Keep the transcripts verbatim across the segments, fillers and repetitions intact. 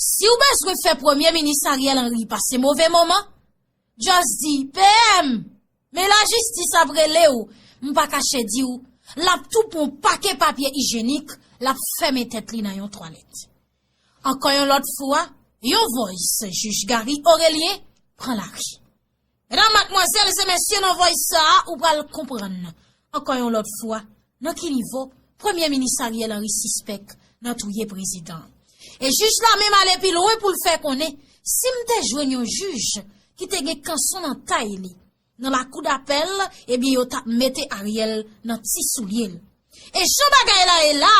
Si w bezwen fè Premye Minis Ariel Henry pase move moman, just di, "P M, men lajistis ap rele w." M pa kache di w, l ap tou pran yon pake papye ijyenik, l ap fèmen tèt li nan yon twalèt. Ankò yon lòt fwa, yon voice jij Gary Orelien pran lari. Medam, madmwazèl e mesye, nan voice sa a, ou pral konprann ankò yon lòt fwa nan ki nivo Premye Minis Ariel Henry sispèk nan touye prezidan. E jij la menm ale pi lwen pou l fè konnen, si m te jwenn yon jij ki te gen kanson nan tay li nan lakou dapèl, ebyen yo t ap mete Ariel nan ti soulye l. E jan bagay la ye la,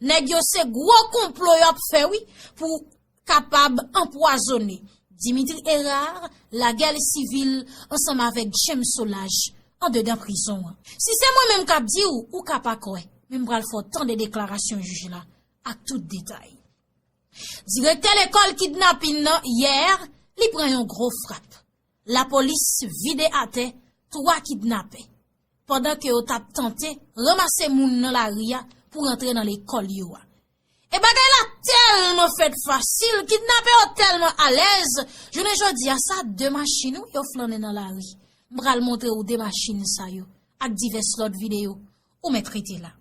nèg yo se gwo konplo y ap fè wi, pou kapab anpwazonnen Dimitri Hérard, Laguerre Civil ansanm avèk James Solages andedan prizon an. Si se mwen menm k ap di w, ou ka pa kwè, men m pral fè w tande deklarasyon jij la ak tout detay. Direktè lekòl kidnapin nan yè, li pran yon gwo frap. Lapolis vide atè twa kidnapè pandan ke yo t ap tante ranmase moun nan lari a pou rantre nan lekòl yo a. E bagay la tèlman fèt fasil, kidnapè yo tèlman alèz, jounen jodi a sa de machin wi yo flannen nan lari. M pral montre w de machin sa yo ak divès lòt videyo, ou mèt rete la.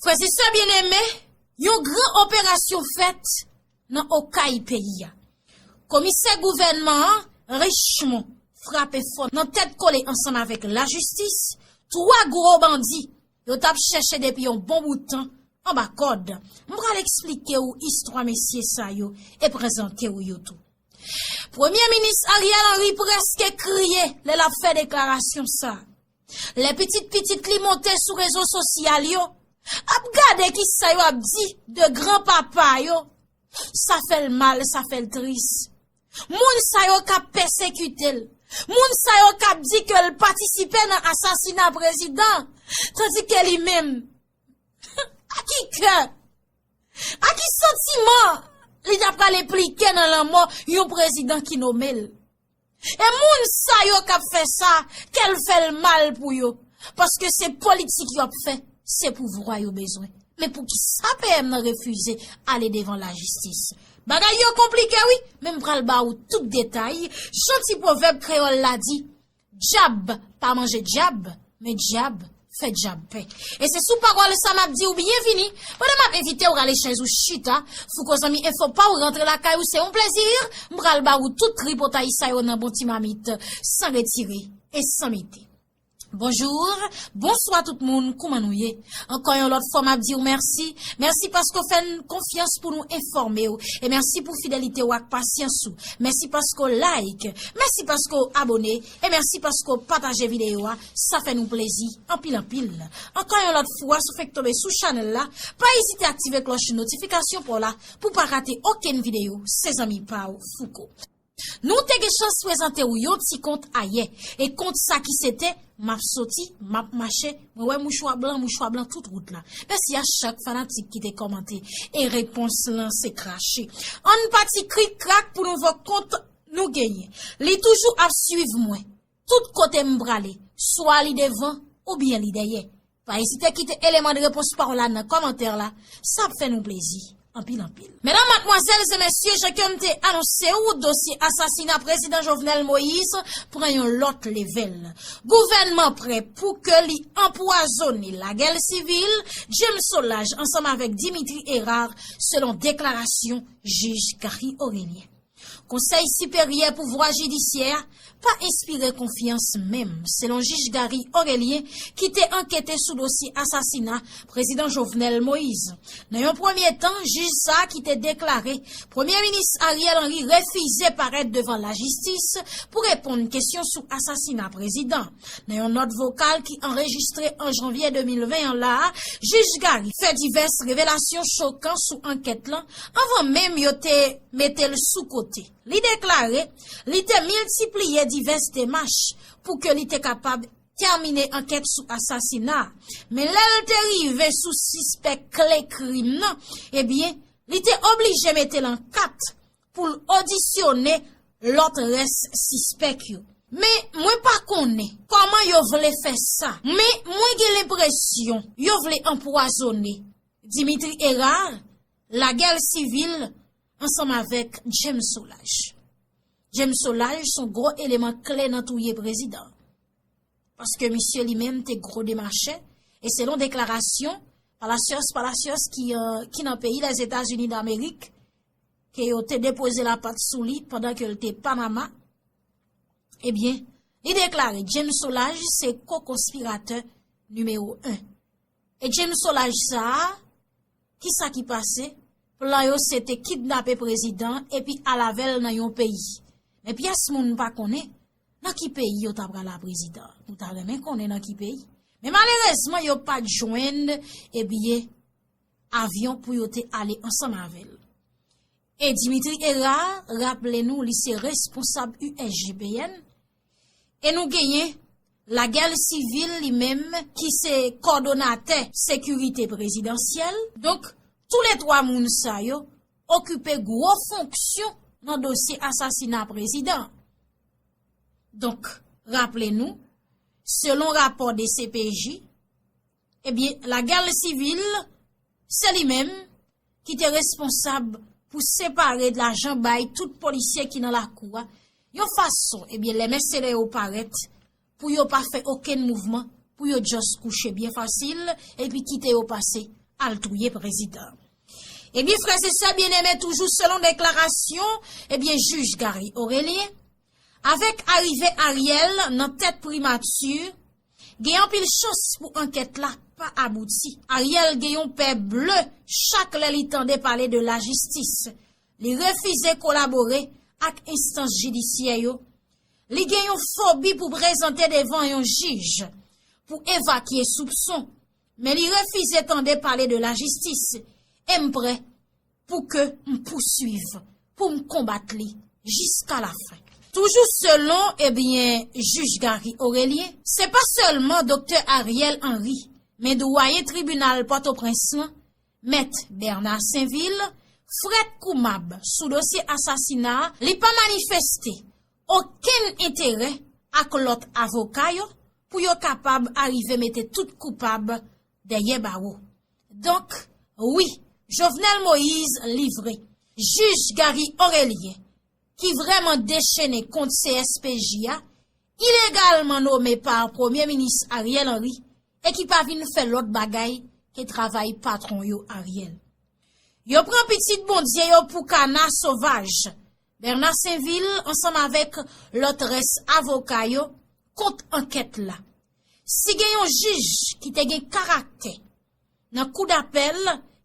Frè e sè byeneme, yon gran operasyon fèt nan Okay peyi a. Komisè gouvènman an, Richemond, frape fò nan tèt kole ansanm avèk lajistis, twa gwo bandi yo t ap chèche depi yon bon bout tan anba kòd. M pral eksplike w istwa mesye sa yo e prezante w yo tou. Premye Minis Ariel Henry prèske kriye lè l ap fè deklarasyon sa a. Lè pitit pitit li monte sou rezo sosyal yo, ap gade kisa yo ap di de granpapa yo, sa fè l mal, sa fè l tris. Moun sa yo k ap pèsekite l, moun sa yo k ap di ke l patisipe nan asasina prezidan, tandi ke li menm, a ki kè, a ki santiman li ta pral enplike nan lanmò yon prezidan ki nome l? E moun sa yo k ap fè sa, kè l fè l mal pou yo. Paske se politik y ap fè, se pouvwa yo bezwen. Men poukisa P M nan refize ale devan lajistis? Bagay yo konplike wi, men m pral ba ou tout detay. Jan ti pwovèb kreyòl la di, dyab pa manje dyab, men dyab fè dyab pè. E se sou pawòl sa m ap di w byenvini, pandan m ap envite w rale chèz ou chita, Fouco Zanmi Enfo pa w rantre lakay ou, se yon plezi. M pral ba ou tout tripotay sa yo nan bon ti mamit, san retire e san mete. Bonjou, bonswa tout moun, kouman nou ye? Ankò yon lòt fwa m ap di w mèsi. Mèsi paske w fè n konfyans pou nou enfòme w. E mèsi pou fidelite w ak pasyans ou. Mèsi paske w like. Mèsi paske w abone. E mèsi paske w pataje videyo a. Sa fè nou plezi anpil anpil. Ankò yon lòt fwa, si w fenk tonbe sou chanèl la, pa ezite aktive klòch notifikasyon pa w la pou w pa rate okenn videyo. Se zanmi pa w, Fouco. Nou te gen chans prezante w yon ti kont ayè. E kont sa ki se te, m ap soti, m ap mache, mwen wè mouchwa blan, mouchwa blan tout wout la. Mèsi a chak fanatik ki te kòmante. E repons lan se krache. Ann pati krik krak pou nouvo kont nou genyen. Li toujou ap swiv mwen. Tout kote m prale, swa li devan oubyen li dèyè. Pa ezite kite eleman de repons pa w la nan kòmantè la, sa ap fè nou plezi anpil anpil. Medam, madmwazèl e mesye, jan ke m te anonse w, dosye asasina prezidan Jovenel Moïse pran yon lòt levèl. Gouvènman prè pou ke li anpwazonnen Laguerre Civil, James Solages ansanm avèk Dimitri Hérard, selon deklarasyon jij Gary Orelien. Konsèy Siperyè Pouvwa Jidisyè a pa enspire konfyans menm, selon jij Gary Orelien, ki te ankete sou dosye asasina prezidan Jovenel Moïse. Nan yon premye tan, jij sa a ki te deklare Premye Minis Ariel Henry refize parèt devan lajistis pou reponn kesyon sou asasina prezidan. Nan yon nòt vokal ki anrejistre an janvye de mil ven an la a, jij Gary fè divès revelasyon chokan sou ankèt lan anvan menm yo te mete l sou kote. Li deklare li te miltipliye divès demach pou ke li te kapab tèmine ankèt sou asasina a. Men lè l te rive sou sispèk kle krim nan, ebyen, li te oblije mete l an kat pou l odisyone lòt rès sispèk yo. Men mwen pa konnen kòman yo vle fè sa. Men mwen gen lenpresyon yo vle anpwazonnen Dimitri Hérard, Laguerre Civil, ansanm avèk James Solages. James Solages se yon gwo eleman kle nan touye prezidan. Paske misye li menm te gwo demachè, e selon deklarasyon Palacios Palacios ki, euh, ki nan peyi Lèzetazini Damerik, ke yo te depoze lapat sou li pandan ke l te Panama, ebyen, li deklare James Solages se ko-konspiratè nimewo en. E James Solages sa a, kisa ki pase? Plan yo se te kidnape prezidan epi al avè l nan yon peyi. Men pyès moun pa konnen nan ki peyi yo ta pral a prezidan. Nou ta renmen konnen nan ki peyi. Men malerezman, yo pa t jwenn, ebyen, avyon pou yo te ale ansanm avè l. E Dimitri Hérard, raple nou, li se responsab U S G P N. E nou genyen Laguerre Civil li menm, ki se kòdonatè sekirite prezidansyèl. Donk, toulètwa moun sa yo okipe gwo fonksyon nan dosye asasina prezidan. Donk, raple nou, selon rapò D C P J, ebyen, Laguerre Civil, se li menm ki te responsab pou separe lajan bay tout polisye ki nan lakou a, yon fason, ebyen, lè mèsenè yo parèt, pou yo pa fè okenn mouvman, pou yo just kouche byen fasil, epi kite yo pase al touye prezidan. Ebyen, frè e sè byeneme, toujou selon deklarasyon, ebyen, jij Gary Orélien, avèk arive Ariel nan tèt primati, gen anpil chans pou ankèt la pa abouti. Ariel gen yon pè ble chak lè li tande pale de lajistis. Li refize kolabore ak enstans jidisyè yo. Li gen yon fobi pou prezante devan yon jij, pou evakye soupson. Men li refize tande pale de lajistis. E m prè pou ke m pouswiv, pou m konbat li jiska lafen. Toujou selon, ebyen, jij Gary Orélien, se pa sèlman Doktè Ariel Henry, men dwayen tribinal Pòtoprens lan, Mèt Bernard Sainvil, frèt koumab sou dosye asasina a, li pa manifeste okenn enterè ak lòt avoka yo pou yo kapab arive mete tout koupab dèyè bawo. Donk, wi, Jovenel Moïse livre. Jij Gary Orélien, ki vrèman dechene kont C S P J a, ilegalman nome pa Premye Minis Ariel Henry, e ki pa vin fè lòt bagay ke travay patwon yo Ariel. Yo pran pitit Bondye yo pou kana sovaj. Bernard Sainvil, ansanm avèk lòt rès avoka yo, kont ankèt la. Si gen yon jij ki te gen karaktè, nan kou dapèl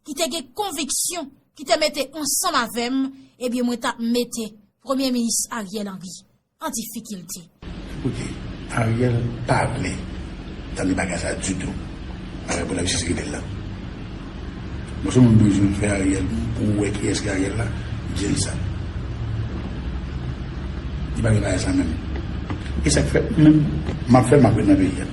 ki te gen konviksyon, ki te mete ansanm avè m, ebyen, mwen t ap mete Premye Minis Ariel Henry an difikilte. Koute, Ariel pa vle tande bagay sa ditou. Bagay pou lajistis rete la. Bon, se moun bezwen fè Ariel pou wè kiyès ki Ariel la, di l sa. Li pa gen bagay sa menm. E sa k fè, menm, m ap fè, m ap ret nan peyi a.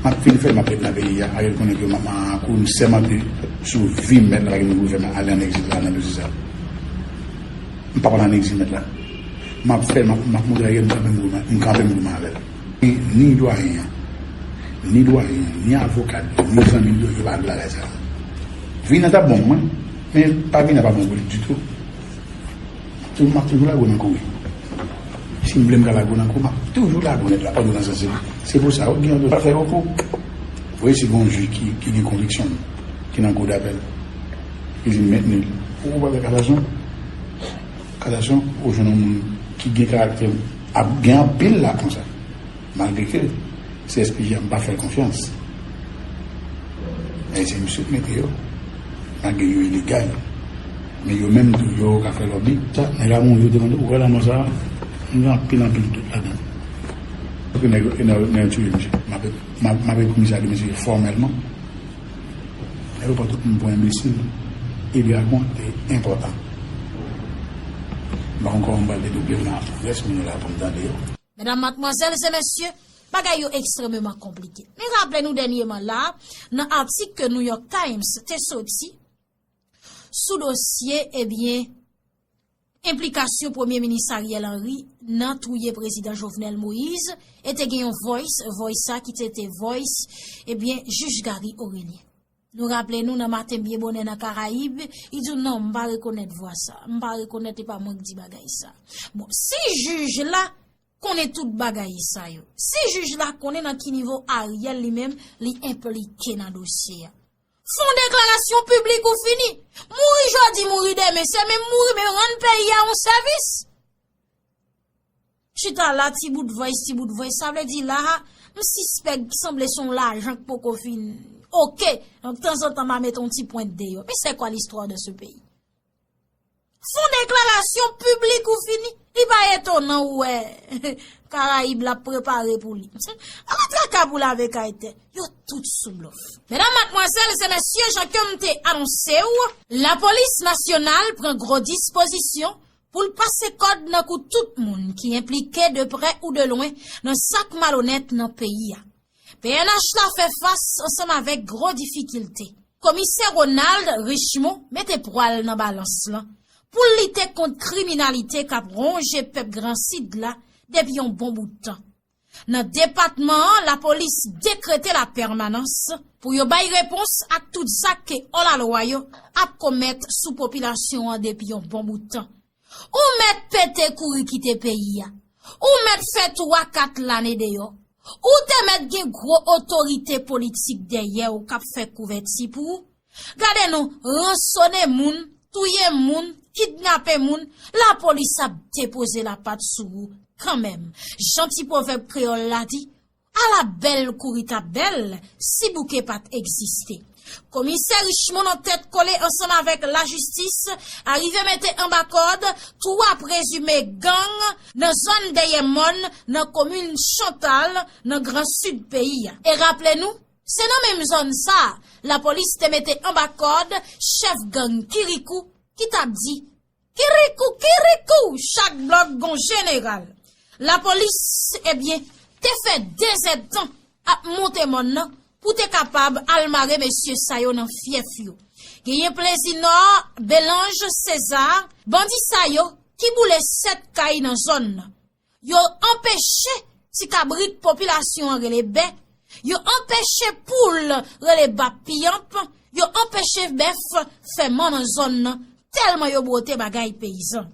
M ap fin fè, m ap ret nan peyi a. Ariel konnen ke m ap, m ap, kou m sèmante sou vi m mèt la, pa gen moun pou fè m ale an egzil la nan dosye sa. M p ap al an egzil mèt la. M ap fè, m ap, m ap montre Ariel m kanpe m goumen, m kanpe m goumen avè l. Ni, ni dwayen an, ni dwayen an, ni avoka l yo, ni zanmi l yo, yo pa vle bagay sa. Vini an t ap bon pou mwen, men pa vini an pa bon pou li ditou. Tou, m ap toujou lage w nan kouri. Si m vle m ka lage w nan kouri, m ap toujou lage w nèt la, pandan nan sanse. Se pou sa, w gen yon pa fè yon kou. Ou wè si gon jij ki, ki gen konviksyon, ki nan kou dapèl, ki di m mentni l. Ou konprann kasasyon? Kasasyon, ou jwenn yon moun ki gen karaktè, ap gen anpil la konsa. Malgre ke C S P J a m pa fè l konfyans. Men se misye k mete yo. Malgre yo ilegal. Men yo menm tou, yo ka fè lòbi. Sa, nèg la mouri, yo te mande, ou wè lanmò sa a? M gen anpil, anpil dout ladan l. Paske nèg yo, nèg yo, nèg yo tiye misye. M ap, m ap, m ap ekri misye a demen, se fòmèlman. Nèg yo pran tout moun pou enbesil. E dragon te enpòtan. M pa konn kòman m pral dedouble nan rès moun yo la pou m tande yo. Medam, madmwazèl e mesye, bagay yo ekstrèmeman konplike. Men raple nou dènyèman la, nan atik ke New York Times te soti sou dosye, ebyen, enplikasyon Premye Minis Ariel Henry nan touye Prezidan Jovenel Moïse, e te gen yon voice, voice sa ki te, te voice, ebyen, jij Gary Orélien. Nou raple nou nan maten byen bonè nan Karayib, li di w non, m pa rekonèt vwa sa, m pa rekonèt, e pa mwen k di bagay sa. Bon, si jij la konnen tout bagay sa yo, si jij la konnen nan ki nivo Ariel li menm li enplike nan dosye a, fè yon deklarasyon piblik ou fini. Mouri jodi, mouri demen, se menm mouri, men rann peyi a yon sèvis. Chita la, ti bout voice, ti bout voice, sa vle di la a, m sispèk sanble se yon lajan k poko fin oke. Donk, tanzantan, m a mete yon ti pwent deyò. Mais c'est quoi l'histoire de ce pays? Fè yon deklarasyon piblik ou fini. Li pa etonan ou wè Karayib la ap prepare pou li. Ala traka pou lave kay tè. Yo tout sou blòf. Medam, madmwazèl e mesye, jan ke m te anonse w, Lapolis Nasyonal pran gwo dispozisyon pou l pase kòd nan kou tout moun ki enplike de prè ou de lwen nan zak malonèt nan peyi a. P N H la fè fas ansanm avèk gwo difikilte. Komisè Ronald Richemond mete pwa l nan balans lan pou l lite kont kriminalite k ap wonje pèp Gran Sid la depi yon bon bout tan. Nan depatman an, lapolis dekrete lapèmanans pou yo bay repons ak tout zak ke òlalwa yo ap komèt sou popilasyon an depi yon bon bout tan. Ou mèt pete kouri kite peyi a. Ou mèt fè twa kat lane deyò. Ou te mèt gen gwo otorite politik dèyè w k ap fè kouvèti pou ou. Gade nou, ransone moun, touye moun, kidnape moun, lapolis ap depoze lapat sou ou kanmenm. Jan ti pwovèb kreyòl la di, ala bèl kouri t ap bèl si bouke pa t egziste. Komisè Richemond nan tèt kole ansanm avèk lajistis arive mete anba kòd twa prezime gang nan zòn dèyè mòn nan komin Chantal nan Gran Sid peyi a. E raple nou, se nan menm zòn sa a, lapolis te mete anba kòd chèf gang Kirikou ki t ap di, kirikou, kirikou, chak blòk gon jeneral. Lapolis, ebyen, te fè de zèdtan ap monte mòn nan pou te kapab al mare mesye sa yo nan fyèf yo. Genyen Plezinò, Belanj, Seza, bandi sa yo ki boule sèt kay nan zòn nan. Yo anpeche ti kabrit popilasyon an rele bè, yo anpeche poul rele bab piyanp, yo anpeche bèf fè man nan zòn nan, tèlman yo bwote bagay peyizan.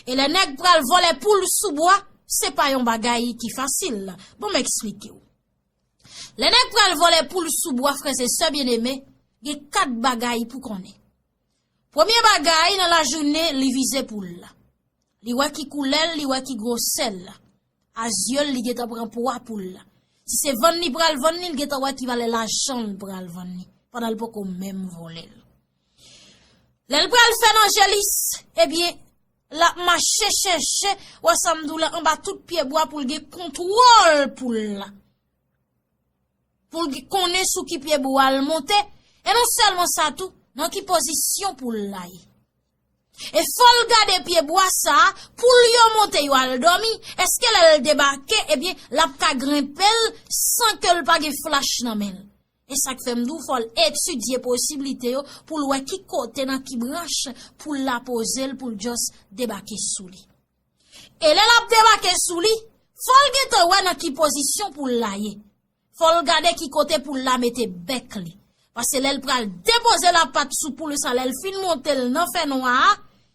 E lè nèg pral vòlè poul sou bwa, se pa yon bagay ki fasil. Bon, m eksplike w. Lè nèg pral vòlè poul sou bwa, frè e sè byeneme, gen kat bagay pou konnen. Premye bagay, nan lajounen, li vize poul la. Li wè ki koulè l, li wè ki gwosè l. A zye l, li gentan pran pwa poul la. Si se vann li pral vann li, li gentan wè ki valè lajan l pral vann li, pandan l poko menm vòlè l. Lè l pral fè nan je lis, ebyen, l ap mache chèche, wè sa m di w la, anba tout pye bwa pou l gen kontwòl poul la. Pou l konnen sou ki pye bwa l monte, e non sèlman sa tou, nan ki pozisyon poul la ye. E fò l gade pye bwa sa a, poul yo monte yo al dòmi, èske lè l debake, ebyen, l ap ka grenpe l san ke l pa gen flach nan men l. E sa k fè m di w fò l etidye posiblite yo pou l wè ki kote, nan ki branch poul la poze l pou l just debake sou li. E lè l ap debake sou li, fò l gentan wè nan ki pozisyon poul la ye. Fò l gade ki kote poul la mete bèk li. Paske lè l pral depoze lapat sou poul sa, lè l fin monte l nan fènwa a,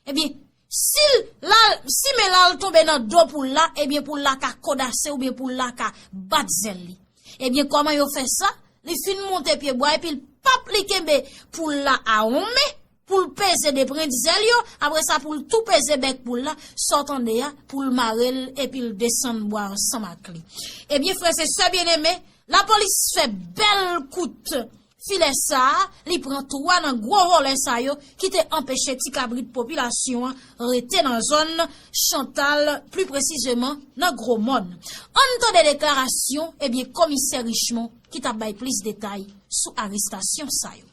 ebyen, si l, la, si men l al tonbe nan do poul la, ebyen, poul la ka kodase oubyen poul la ka bat zèl li. Ebyen, kòman yo fè sa? Li fin monte pye bwa epi l pap li kenbe poul la a yon men pou l peze de pwent zèl yo, apre sa pou l tou peze bèk poul la, sa w tande a, pou l mare l epi l desann bwa ansanm ak li. Ebyen, frè e sè byeneme, lapolis fè bèl kout filè sa a, li pran twa nan gwo vòlè sa yo ki te anpeche ti kabrit popilasyon an rete nan zòn Chantal, pli presizeman nan Gwo Mòn. Ann tande deklarasyon, ebyen, komisè Richemond ki t ap bay plis detay sou arestasyon sa yo.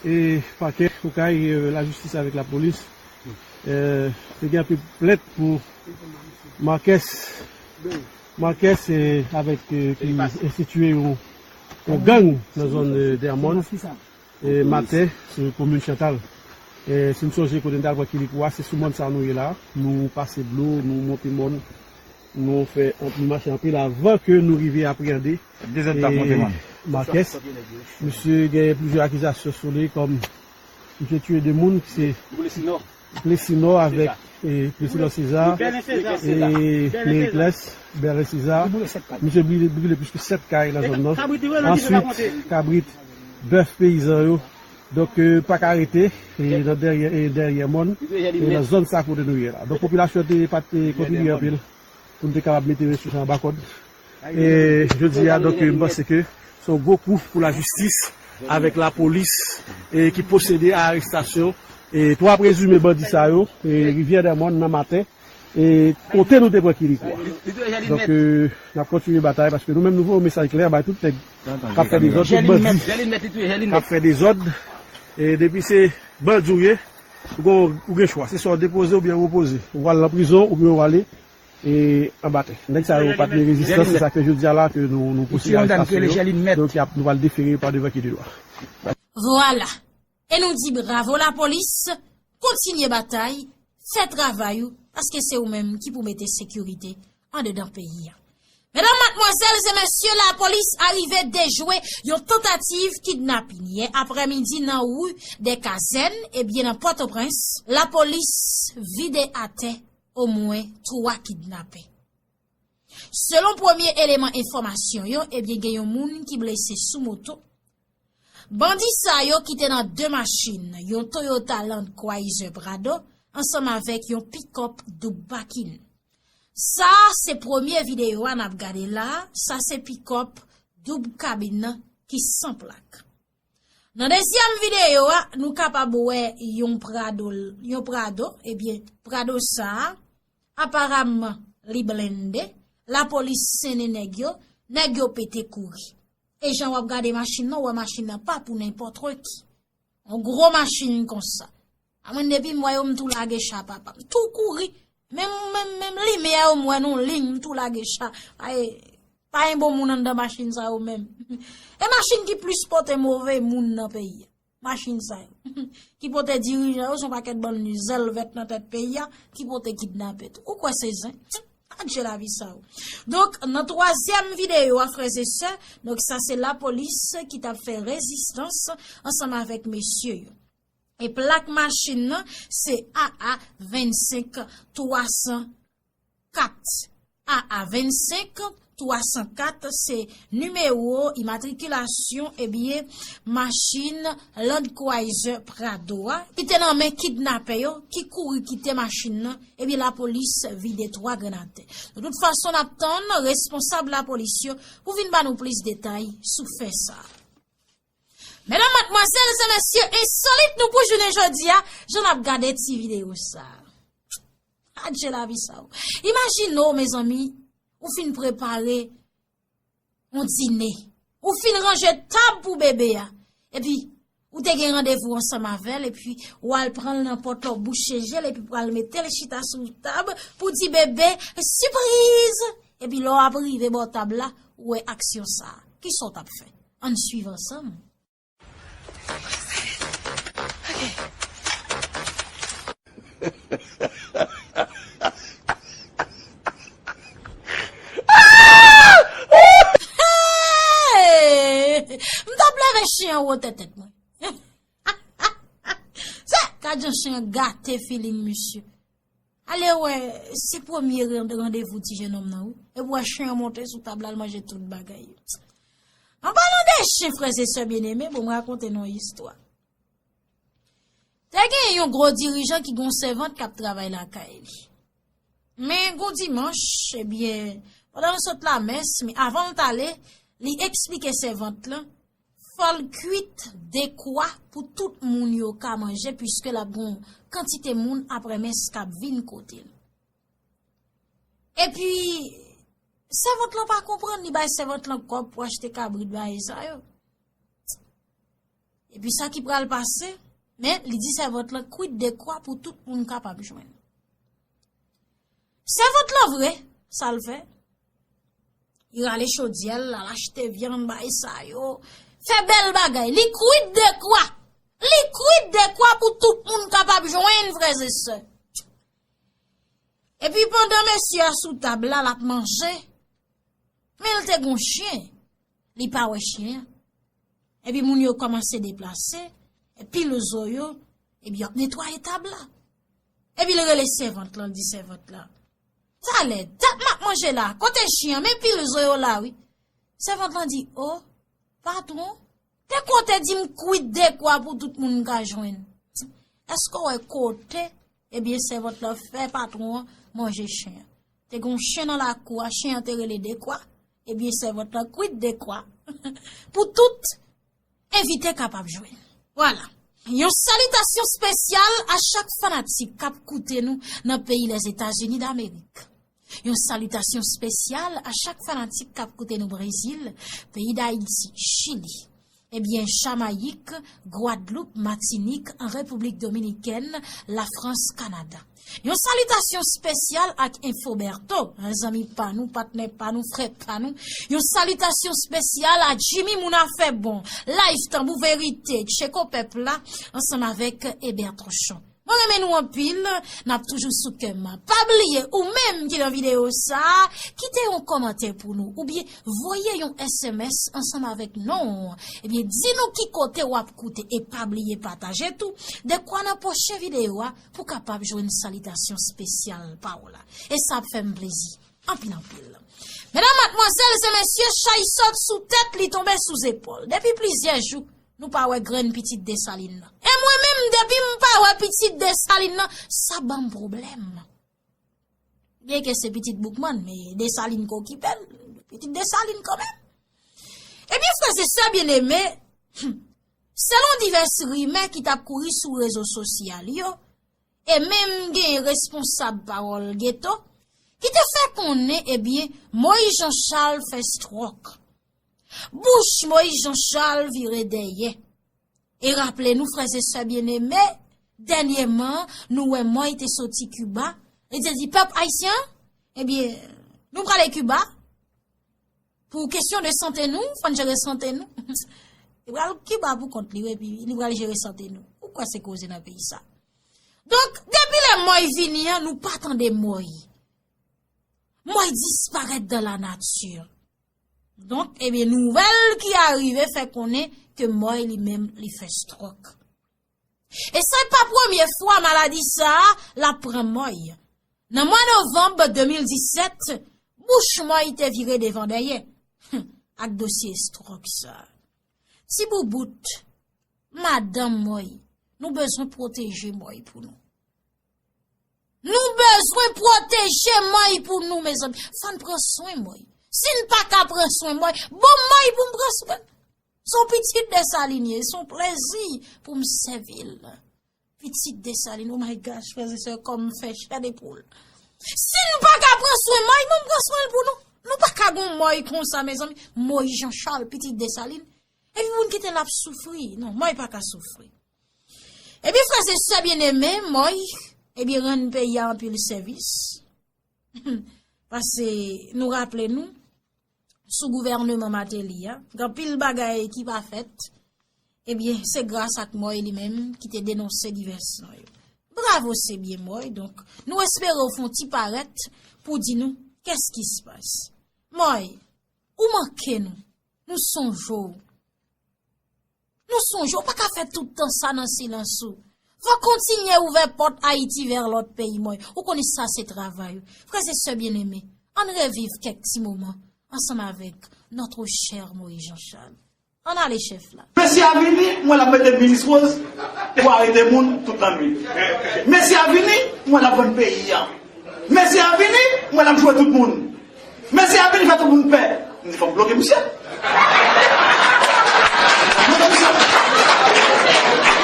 E pakè Okay, e, lajistis avèk lapolis, e, te gen anpil plent pou Marques, Marques, e, avèk, e, ki enstitiye yon, yon gang nan zòn, e, Dèmòn, e, Matè, se komin Chantal. E, si n sonje kote n t al pran Kirikou a, se sou mòn sa nou ye la. Nou pase dlo, nou monte mòn. Nou fè anp-, nou mache anpil avan ke nou rive apreyande, e, Marques. Misye gen plizyè akizasyon sou li, kòm misye tiye de moun, se Plessinò avèk, e, Plessinò César, e, Mériclès, Berlin César. Misye brile, brile plis ke sèt kay nan zòn nan. Answit, kabrit, bèf peyizan yo. Donk, e, pa ka rete, e, nan dèyè, e, dèyè mòn, e, nan zòn sa kote nou ye la. Donk, popilasyon te pa te kontribye anpil pou n te kapab mete mesye sa anba kòd. E jodi a, donk, m panse ke se yon gwo kou pou lajistis avèk lapolis, e ki pwosede a arestasyon, e twa prezime bandi sa yo, e Rivyè dè Mòn nan maten, e kote nou te pran Kirikwa. Donk, e, n ap kontinye batay paske nou menm nou voye yon mesaj klè bay tout nèg k ap fè dezòd, tout bandi k ap fè dezòd. E depi se bandi w ye, ou gon, ou gen chwa. Se swa w depoze oubyen w opoze. Ou al nan prizon oubyen w ale, e, anba tè. Nèg sa yo pa t gen rezistans, se sa ke jodi a la ke nou, nou pwosede arestasyon yo. Donk, y ap, nou pral defere yo pa devan ki de dwa. Vwala. E nou di bravo lapolis, kontinye batay, fè travay ou, paske se ou menm ki pou mete sekirite andedan peyi a. Medam, madmwazèl e mesye, lapolis arive dejwe yon tantativ kidnapin yè aprèmidi nan ri dè Kazèn, ebyen nan Pòtoprens, lapolis vide atè omwen twa kidnapè. Selon premye eleman enfòmasyon yo, ebyen gen yon moun ki blese sou moto. Bandi sa yo ki te nan de machin, yon Toyota Land Cruiser Prado, ansanm avèk yon pikòp doub pakin. Sa a se premye videyo a n ap gade la a, sa se pikòp doub kabin nan ki san plak. Nan dezyèm videyo a, nou kapab wè yon Prado, yon Prado, ebyen, Prado sa a, aparamman, li blende, lapolis sennen nèg yo, nèg yo pete kouri. E jan w ap gade machin nan, w wè machin nan pa pou nenpòt ki. Yon gwo machin konsa. A mwen, depi m wè yo, m tou lage cha, papa. M tou kouri. Menm, menm, menm limyè yo, m wè nan liy, m tou lage cha. Ay, pa gen bon moun anndan machin sa yo menm. E machin ki plis pote move moun nan peyi a. Machin sa yo. Ki pote dirijan yo, se yon pakèt bann zèlvèt nan tèt peyi a, ki pote kidnapè tou. Ou kwè se zen? Adje lavi sa yo. Donk, nan twazyèm videyo a, frè e sè, donk sa se lapolis ki t ap fè rezistans ansanm avèk mesye yo. E plak machin nan, se A A vennsenk twa san kat. A A vennsenk twa san kat, se nimewo imatrikilasyon, ebyen, machin Land Cruiser Prado a, ki te nan men kidnapè yo, ki kouri kite machin nan, ebyen, lapolis vide twa grenn atè. De tout fason, n ap tann responsab lapolis yo pou vin ba nou plis detay sou fè sa a. Medam, madmwazèl e mesye, ensolit nou pou jounen jodi a, jan n ap gade ti videyo sa a. Adje lavi sa yo. Imajine w, mezanmi, ou fin prepare yon dine. Ou fin ranje tab pou bebe a. Epi, ou te gen randevou ansanm avè l, epi w al pran l nan pòt la, w bouche je l, epi pral mete l chita sou tab pou di bebe, sipriz! Epi lè w ap rive bò tab la, ou wè aksyon sa a. Kisa w t ap fè? Ann swiv ansanm. Hey! M t ap leve chen an wo tèt tèt mwen. Se, gad jan chen an gate feeling misye. Ale wè, se premye ran-, randevou ti jenòm nan, wi. Epi w wè chen an monte sou tab la, l manje tout bagay yo. An palan de chen, frè e sè byeneme, bon, m rakonte nou yon istwa. Te gen yon gwo dirijan ki gen yon sèvant k ap travay lakay li. Men gon dimanch, ebyen, pandan l sot lamès, men avan l t ale, li eksplike sèvant lan, fò l kwit dekwa pou tout moun yo ka manje, piske l ap gen yon kantite moun aprè mès k ap vin kote l. Epi, sèvant lan pa konprann, li bay sèvant lan kòb pou achte kabrit bagay sa yo. Epi sa ki pral pase, men li di sèvant lan kwit dekwa pou tout moun kapab jwenn. Sèvant lan vre, sa l fè? Li rale chodyè l, l al achte vyann, bay sa yo, fè bèl bagay. Li kwit dekwa. Li kwit dekwa pou tout moun kapab jwenn, frè e sè. Epi pandan mesye a sou tab la, l ap manje, men l te gon chen, li pa wè chen an. Epi moun yo kòmanse deplase, epi pil zo yo, epi y ap netwaye tab la. Epi l rele sèvant lan, l di sèvant lan, "Talè, dat m ap manje la, kote chen an? Men pil zo yo la wi." Sèvant lan di, "O, patwon, te konte di m kwit dekwa pou tout moun ka jwenn. Èske w wè kote?" Ebyen, sèvant lan fè patwon an manje chen an. Te gon chen nan lakou a, chen an te rele dekwa. Ebyen, sèvant lan kwit dekwa pou tout envite kapab jwenn. Vwala. Yon salitasyon espesyal a chak fanatik k ap koute nou nan peyi Lèzetazini Damerik. Yon salitasyon espesyal a chak fanatik k ap koute nou Brezil, peyi Dayiti, Chili. Ebyen, Jamayik, Gwadloup, Matinik, an Repiblik Dominikèn, Lafrans, Kanada. Yon salitasyon espesyal ak Infoberto, zanmi pa nou, patnè pa nou, frè pa nou. Yon salitasyon espesyal a Jimmy Moun Afè Bon, Live Tanbou Verite, Tcheko Pèp la, ansanm avèk Eber Tronchon. Mwen renmen nou anpil, n ap toujou sou kè m. Pa bliye, ou menm ki nan videyo sa a, kite yon kòmantè pou nou, oubyen voye yon S M S ansanm avèk non w. Ebyen, di nou ki kote w ap koute e pa bliye pataje tou, dekwa nan pwochen videyo a pou kapab jwenn salitasyon espesyal pa w la. E sa ap fè m plezi anpil, anpil. Medam, madmwazèl e mesye, chay sot sou tèt, li tonbe sou zepòl. Depi plizyè jou, nou pa wè grenn pitit Desalin nan. E mwen menm, depi m pa wè pitit Desalin nan, sa ban m pwoblèm. Byenke se pitit Boukman, men Desalin k okipe l, pitit Desalin kanmenm. Ebyen, frè e sè byeneme, selon divès rimè ki t ap kouri sou rezo sosyal yo, e menm gen responsab Pawòl Geto, ki te fè konnen, ebyen, Moyiz Jan Chal fè stròk. Bouch Moyiz Jan Chal vire dèyè. E raple nou, frè e sè byeneme, dènyèman, nou wè Moy te soti Kiba, li te di pèp ayisyen, ebyen, nou prale Kiba, pou kesyon de sante nou, fò n jere sante nou. Li pral Kiba pou kont li, wi, epi li pral jere sante nou. Ou kwè se koze nan peyi sa? Donk, depi lè Moy vini an, nou pa tande Moy. Moy disparèt dan lanati. Donk, ebyen, nouvèl ki arive fè konnen ke Moy li menm, li fè stròk. E se pa premye fwa maladi sa a l ap pran Moy. Nan mwa novanm de mil disèt, bouch Moy te vire devan dèyè, ak dosye stròk sa a. Ti boubout, madanm Moy, nou bezwen pwoteje Moy pou nou. Nou bezwen pwoteje Moy pou nou, mezanmi. Fò n pran swen Moy. Si n pa ka pran swen Moy, ban m Moy pou m pran swen. Se yon pitit Desalin ye, se yon plezi pou m sèvi l. Pitit Desalin, oh my gosh, frè e sè, kò m fè chè de poul. Si n pa ka pran swen Moy, ban m pran swen l pou nou. Nou pa ka gon Moy konsa, mezanmi. Moy Jan Chal, pitit Desalin. Epi pou n kite l ap soufri. Non, Moy pa ka soufri. Epi frè e sè byeneme, Moy, ebyen, rann peyi a anpil sèvis. Paske nou raple nou, sou gouvènman Mateli a, gen anpil bagay ki pa fèt. Ebyen, se gras ak Moy li menm ki te denonse divès non yo. Bravo, se byen, Moy. Donk, nou espere w fè yon ti parèt pou di nou, qu'est-ce qui se passe? Moy, ou manke nou. Nou sonje w. Nou sonje, ou pa ka fè tout tan sa nan silans ou. Fò kontinye ouvè pòt Ayiti vè lòt peyi, Moy. Ou konnen sa se travay ou. Frè e sè byeneme, ann reviv kèk ti moman ansanm avèk notre cher Moïse Jean Charles. Ann ale, chèf la. Mesye a vini, mwen l ap mete minis Rose pou arete moun tout lannwit. Mesye a vini, mwen l ap vann peyi a. Mesye a vini, mwen l ap joure tout moun. Mesye a vini fè tout moun pè. M di, "Fò m bloke misye." Bloke misye.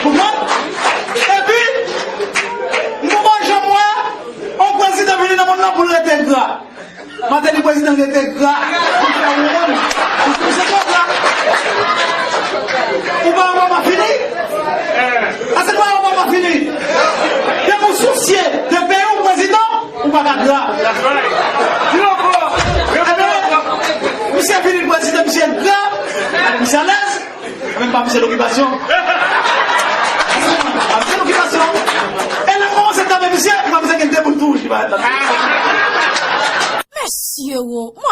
Konprann? Epi, m poko janm wè yon prezidan vini nan mond lan pou l rete gra. Martelly prezidan rete gra. Misye twò gra. Ou pa wè pa fini? Ase pa wè pa fini? Depi w sousye de peyi w, prezidan, ou pa ka gra. Ebyen, misye vini prezidan, misye gra, misye alèz. Menm pa misye lokipasyon. Pa misye lokipasyon. E lè m kòmanse tanbe misye, m pa misye gen de bout wouj li pa la.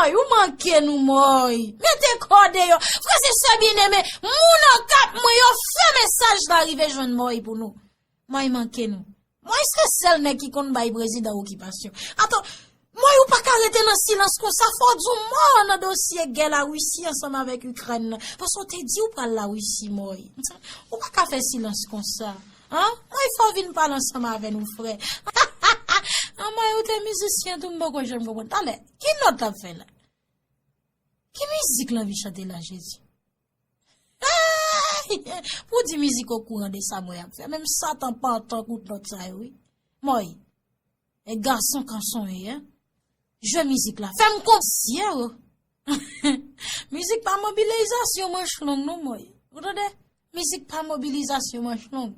Ay, ou manke nou, Mòy. Mete kò deyò. Frè e sè byeneme, moun Okap mwen yo, fè mesaj la rive jwenn Mòy pou nou. Mòy manke nou. Mòy se sèl nèg ki konn bay prezidan okipasyon. Ato, Mòy ou pa ka rete nan silans konsa, fò w di yon mo nan dosye gè Larisi ansanm avèk Ikrèn nan. Paske w te di w pral Larisi, Mòy. Ou pa ka fè silans konsa. An? Mòy fò w vin pale ansanm avè nou, frè. An, Mòy ou te mizisyen tou, m poko janm konprann. Talè, ki nòt l ap fè la? Ki mizik l anvi chante la, Jezi? Pou di mizik okouran de sa mwen ap fè. Menm Satan pa antan kout nòt sa yo, wi. Mòy, e gason kanson ye, en. Jwe mizik la. Fè m konsyè, o. Mizik pa mobilizasyon manch long, non, Mòy. Ou tande? Mizik pa mobilizasyon manch long.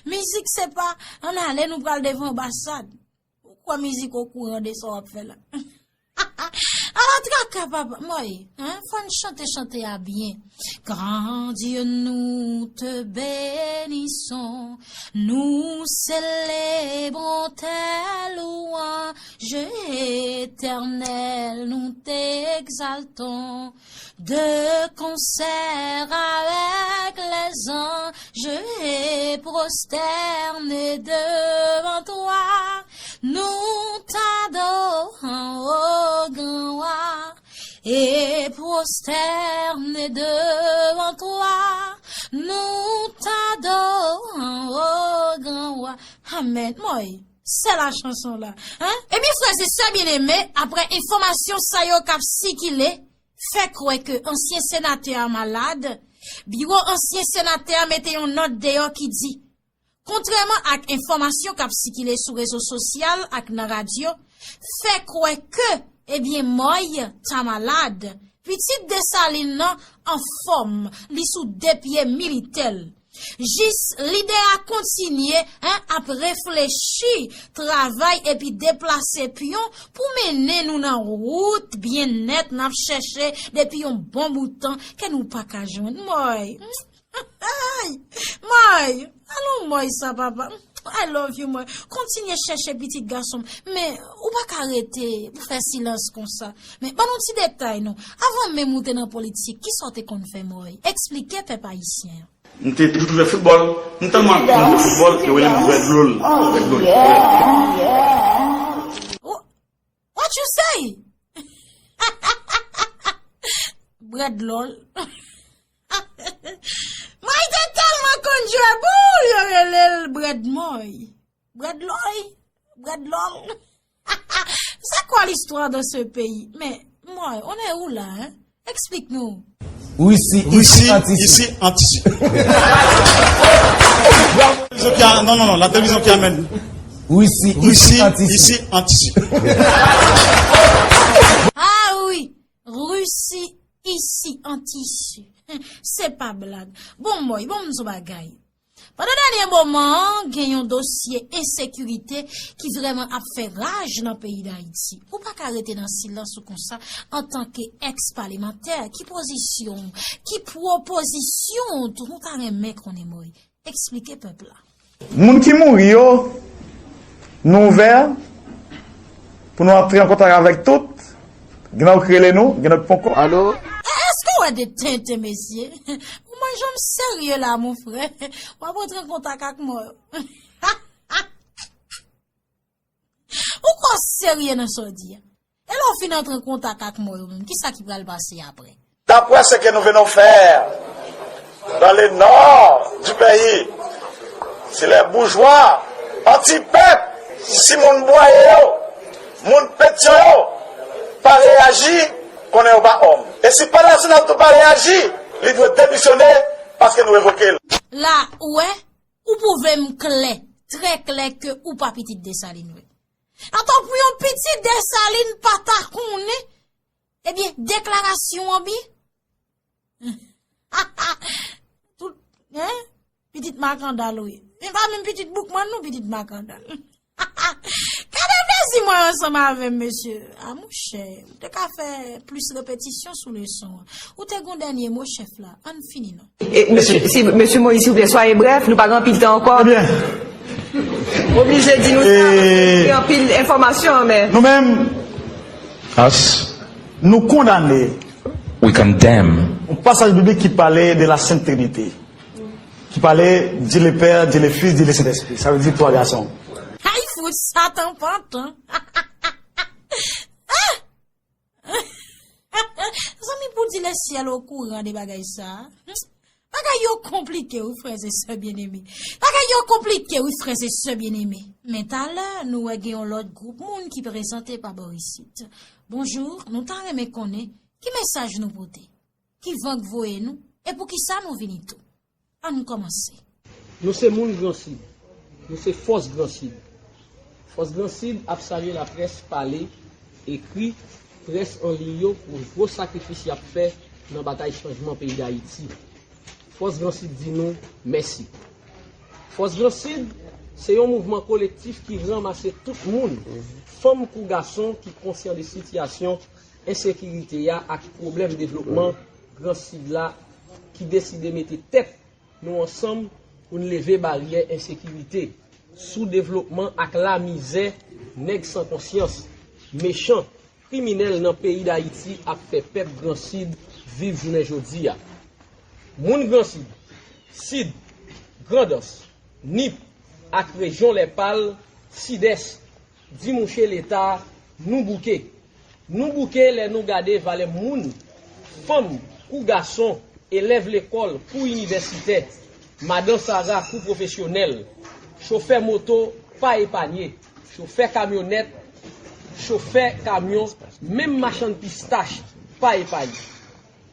Mizik se pa, ann ale, nou pral devan anbasad. Ou kwè mizik okouran de sa w ap fè la? Ala traka, papa. Mòy, hein? Fò n chante chante a byen. Grand Dieu, nous te bénissons, nous célébrons tes louanges, Éternel, nous t'exaltons. De concert avec les anges et prosternés devant toi, nous t'adorons, ô grand roi, et prosternés devant toi, nous t'adorons, ô grand roi. Amen. Mòy, se la chanson la. Hein? Ebyen, frè e sè byeneme, apre enfòmasyon sa yo k ap sikile, fè kwè ke ansyen senatè a malad, biwo ansyen senatè a mete yon nòt deyò ki di, kontrèman ak enfòmasyon k ap sikile sou rezo sosyal ak nan radyo, fè kwè ke, ebyen, Mòy ta malad. Pitit Desalin nan anfòm, li sou de pye militè l. Jis lidè a kontinye, en, ap reflechi, travay epi deplase pyon pou mennen nou nan wout byennèt n ap chèche depi yon bon bout tan ke nou pa ka jwenn. Mòy. Ay, Mòy. Alon Mòy sa, papa. I love you, Mòy. Kontinye chèche pitit gason m. Men, ou pa ka rete pou fè silans konsa. Men, ban nou ti detay, non. Avan menm ou te nan politik, kisa w te konn fè, Mòy? Eksplike pèp ayisyen an. M te toujou jwe foutbòl. M tèlman konn jwe foutbòl, yo rele m Brèdlol. Brèdlol. Wha-, what you say? Brèdlol. Mòy te tèlman konn jwe boul, yo rele l Brèd Mòy. Brèdlol. Brèdlol. C'est quoi l'histoire de ce pays? Men, Mòy, on est où là, hein? Explique-nous. Russie, ici, Russie, en tissu. Ici, en tissu. La télévision qui a-, non, non, non, la télévision qui amène. Russie, Russie, ici, en tissu. Ici, en tissu. Ah oui, Russie, ici, en tissu. Se pa blag. Bon, Mòy, bon, m di w bagay. Pandan dènye moman an, gen yon dosye ensekirite ki vrèman ap fè raj nan peyi Dayiti. Ou pa ka rete nan silans ou konsa antanke èks palemantè. Ki pozisyon w? Ki pwopozisyon w tou? Nou ta renmen konnen, Mòy. Eksplike pèp la. Moun ki mouri yo, nou ouvè pou nou antre an kontak avèk tout. Gen nan ki rele nou, gen nan ki poko. Alo? E, èske w wè de tenten, mesye? Ou manje yon serye la, mon frè. W ap antre an kontak ak mò yo. Ou kwè w serye nan sa w di a? E lè w fin antre an kontak ak mò yo menm, kisa ki pral pase apre? D'après ce que nous venons faire dans le nord du pays, si les bourgeois anti-pèp, si moun Bwaye yo, moun Petyon yo pa reyaji, konnen yo pa òm. E si Palè Nasyonal tou pa reyaji, li dwe demisyone paske nou revoke l. La, ou wè, ou pwouve m klè, trè klè ke ou pa pitit Desalin vre. Atò pou yon pitit Desalin pa ta konnen, ebyen, deklarasyon an byen. Tout, hein? Pitit Makandal, wi. Men pa menm pitit Boukman, non, pitit Makandal. Gade plezi mwen ansanm avè m, mesye. A, monchè, ou te ka fè plis repetisyon sou leson an. Ou te gon dènye mo, chèf la. Ann fini, non. E, mesye, si, mesye Moïse, silvouplè, soyez bref, nou pa gen anpil tan ankò. Ebyen. Oblije di nou sa, e, gen anpil enfòmasyon, men. Nou menm, as, Nou kondane We condemn. yon pasaj biblik ki pale de la Sent Trinite, ki pale Dye le Pè, Dye le Fis, Dye le Sentespri. Sa vle di twa gason. Ay, fout Satan pantan. Zanmi, pou di lesyèl okouran de bagay sa. Bagay yo konplike wi, frè e sè byeneme. Bagay yo konplike wi, frè e sè byeneme. Men talè, nou wè gen yon lòt gwoup moun ki prezante pa bò isit. Bonjou, nou ta renmen konnen ki mesaj nou pote, ki van k voye nou, e poukisa nou vini tou. Ann kòmanse. Nou se moun Gran Sid. Nou se fòs Gran Sid. Fòs Gran Sid ap salye laprès pale, ekri, près an liy yo pou gwo sakrifis y ap fè nan batay chanjman peyi Dayiti. Fòs Gran Sid di nou mèsi. Fòs Gran Sid se yon mouvman kolektif ki ranmase tout moun, fanm kou gason ki konsyan de sitiyasyon ensekirite a ak pwoblèm devlopman Gran Sid la ki deside mete tèt nou ansanm pou n leve baryè ensekirite, soudevlopman ak lamizè nèg san konsyans, mechan, kriminèl nan peyi Dayiti ap fè pèp Gran Sid viv jounen jodi a. Moun Gran Sid, Sid, Grandans, Nip ak rejyon Lèpal, Sidès, di mouche Leta, nou bouke. Nou bouke lè nou gade valè moun, fanm kou gason, elèv lekòl kou inivèsitè, madan sara kou pwofesyonèl, chofè moto pa epanye, chofè kamyonèt, chofè kamyon, menm machann pistach pa epanye.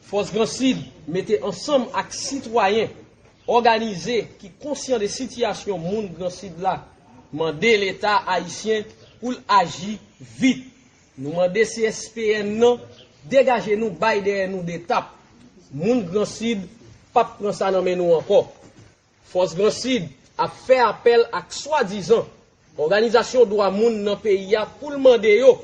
Fòs Gran Sid mete ansanm ak sitwayen òganize ki konsyan de sitiyasyon moun Gran Sid la mande Leta ayisyen pou l aji vit. Nou mande C S P N nan degaje nou bay dèyè nou de tap. Moun Gran Sid p ap pran sa nan men nou ankò. Fòs Gran Sid ap fè apèl ak swadizan òganizasyon dwa moun nan peyi a pou l mande yo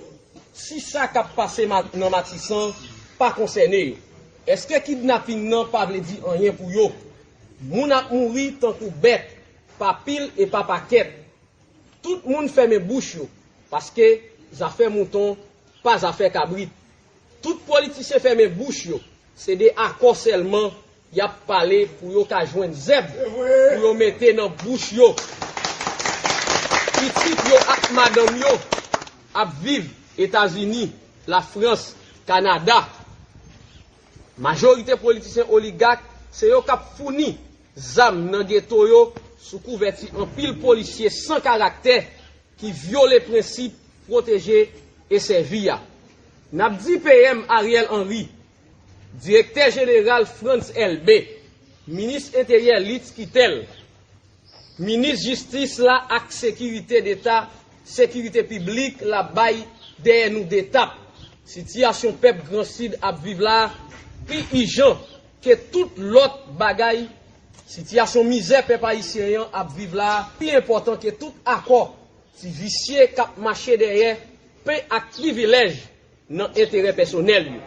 si sa k ap pase nan Matisan pa konsène yo. Èske kidnaping nan pa vle di anyen pou yo? Moun ap mouri tankou bèt, pa pil e pa pakèt. Tout moun fèmen bouch yo, paske zafè mouton pa zafè kabrit. Tout politisyen fèmen bouch yo, se de akò sèlman y ap pale pou yo ka jwenn zèb pou yo mete nan bouch yo. Pitit yo ak madanm yo ap viv Etazini, Lafrans, Kanada. Majorite politisyen oligak se yo k ap founi zam nan geto yo sou kouvèti anpil polisye san karaktè ki vyole prensip pwoteje e sèvi a. N ap di P M Ariel Henry, Direktè Jeneral Frantz Elbé, Minis Enteryè Litz Quitel, Minis Jistis la ak Sekirite Deta, Sekirite Piblik la bay dèyè nou de tap. Sitiyasyon pèp Gran Sid ap viv la pi ijan ke tout lòt bagay. Sitiyasyon mizè pèp ayisyen an ap viv la pi enpòtan ke tout akò ti visye k ap mache dèyè pen ak privilèj nan enterè pèsonèl yo.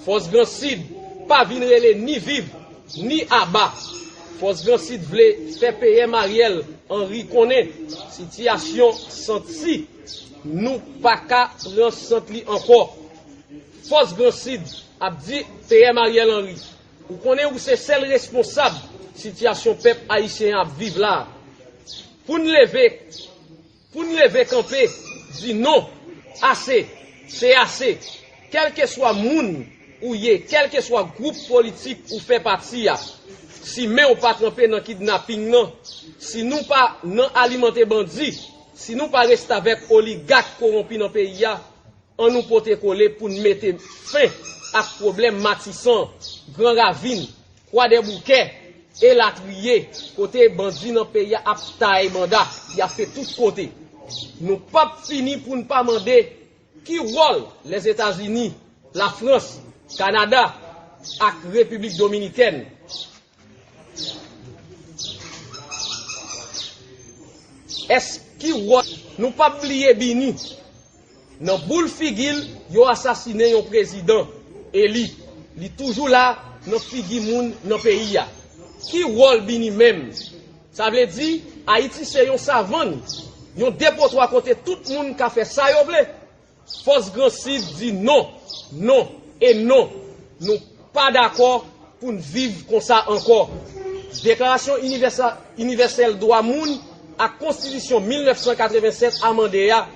Fòs Gran Sid pa vin rele ni viv ni aba. Fòs Gran Sid vle fè P M Ariel Henry konnen sitiyasyon sant si nou pa ka pran sant li ankò. Fòs Gran Sid ap di P M Ariel Henry, ou konnen ou se sèl responsab sitiyasyon pèp ayisyen an ap viv la a. Pou n leve, pou n leve kanpe, di non, ase, se ase. Kèlkeswa moun ou ye, kèlkeswa gwoup politik ou fè pati a, si men w pa tranpe nan kidnaping nan, si nou pa nan alimante bandi, si nou pa restavèk oligak kowonpi nan peyi a, ann nou pote kole pou n mete fen ak pwoblèm Matisan, Gran Ravin, Kwadèboukè, elatriye, kote bandi nan peyi a ap taye banda, y ap fè tout kote. Nou p ap fini pou n pa mande ki wòl Lèzetazini, Lafrans, Kanada ak Repiblik Dominikèn. Èske wòl nou p ap bliye Bini? Nan boul figi l, yo asasinen yon prezidan eli. Li toujou la nan figi moun nan peyi a. Ki wòl Bini menm? Sa vle di, Ayiti se yon savann, yon depotwa kote tout moun ka fè sa yo vle? Fòs Gran Sid di non. Non e non, nou pa dakò pou n viv konsa ankò. Deklarasyon Inivèsa- Inivèsèl Dwa Moun ak Konstitisyon mil nèf san katreven sèt amande a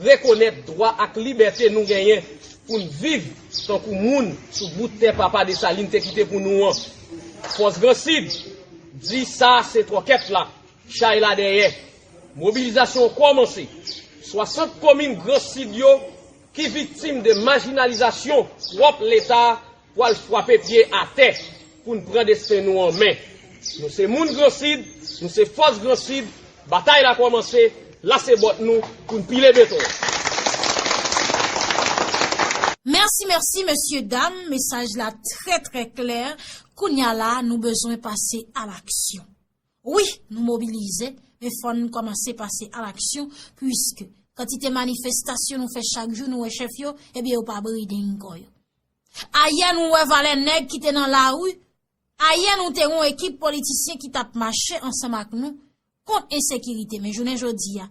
rekonèt dwa ak libète nou genyen pou n viv tankou moun sou bout tè Papa Desalin te kite pou nou an. Fòs Gran Sid di sa se twòkèt la, chay la dèyè. Mobilizasyon an kòmanse. Swasant komin Gran Sid yo ki viktim de majinalizasyon pwòp Leta pral frape pye atè pou n pran desten nou an men. Nou se moun Gran Sid, nou se fòs Gran Sid, batay la kòmanse, lase bòt nou pou n pile beton an. Mèsi, mèsi, mesye dam, mesaj la trè, trè klè. Kounye a la, nou bezwen pase alaksyon. Wi, nou mobilize, men fò n kòmanse pase alaksyon, puiske kantite manifestasyon nou fè chak jou, nou wè chèf yo, ebyen yo pa bride ankò yo. Ayè nou wè valè nèg ki te nan lari, ayè nou te wè yon ekip politisyen ki t ap mache ansanm ak nou kont ensekirite, men jounen jodi a,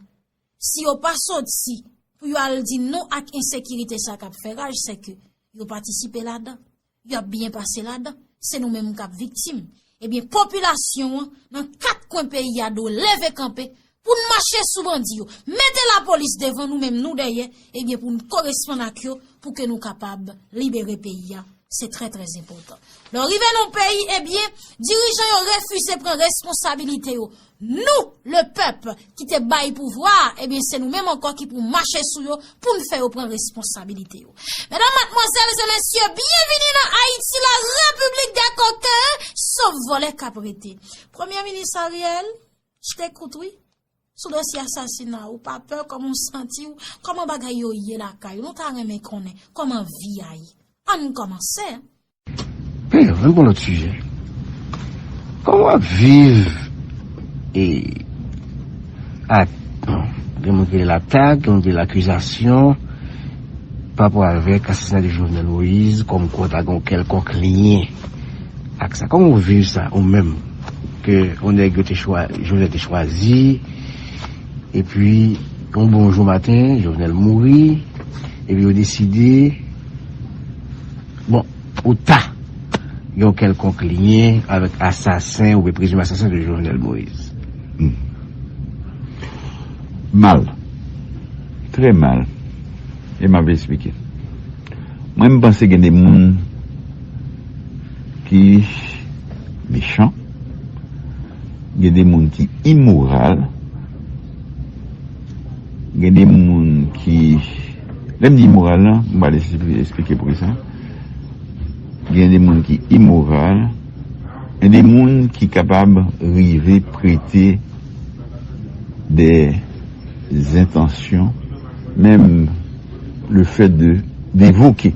si yo pa soti pou yo al di non ak ensekirite sa k ap fè raj, sèke yo patisipe ladan. Y ap byen pase ladan. Se nou menm k ap viktim. Ebyen, popilasyon an, nan kat kwen peyi a, dwe leve kanpe pou n mache sou bandi yo. Mete lapolis devan, nou menm nou dèyè, ebyen, pou n koresponn ak yo, pou ke nou kapab libere peyi a. Se trè, trè enpòtan. Lè w rive nan yon peyi, ebyen, dirijan yo refize pran responsabilite yo. Nou, le pèp, ki te bay pouvwa a, ebyen, se nou menm ankò ki pou mache sou yo pou n fè yo pran responsabilite yo. Medam, madmwazèl e mesye, byenvini nan Ayiti, la repiblik dè koken, sof vòlè k ap rete. Premye minis Ariel, je t'écoute, wi. Sou dosye asasina, ou pa pè, kòman w santi w, kòman bagay yo ye lakay ou, nou ta renmen konnen, kòman vi a ye. Ann kòmanse. Ann pran lòt sijè. Kòman w ap viv e ak bon, gen moun ki rele atak, gen moun ki rele akizasyon pa rapò avèk asasina de Jovenel Moïse, kòmkwa w ta gen yon kèlkonk lyen ak sa. Kòman w viv sa ou menm ke yon nèg yo te chwa, Jovenel te chwazi epi yon bon jou maten Jovenel mouri epi yo deside bon ou ta gen yon kèlkonk lyen avèk asasen oubyen prezime asasen de Jovenel Moïse. Mal. Trè mal. E m ap esplike. Mwen, m panse gen de moun ki mechan, gen de moun ki imoral, gen de moun ki, lè m di imoral la, m pral esplike poukisa. Gen de moun ki imoral, gen de moun ki kapab rive prete de zentansyon, menm le fèt de devoke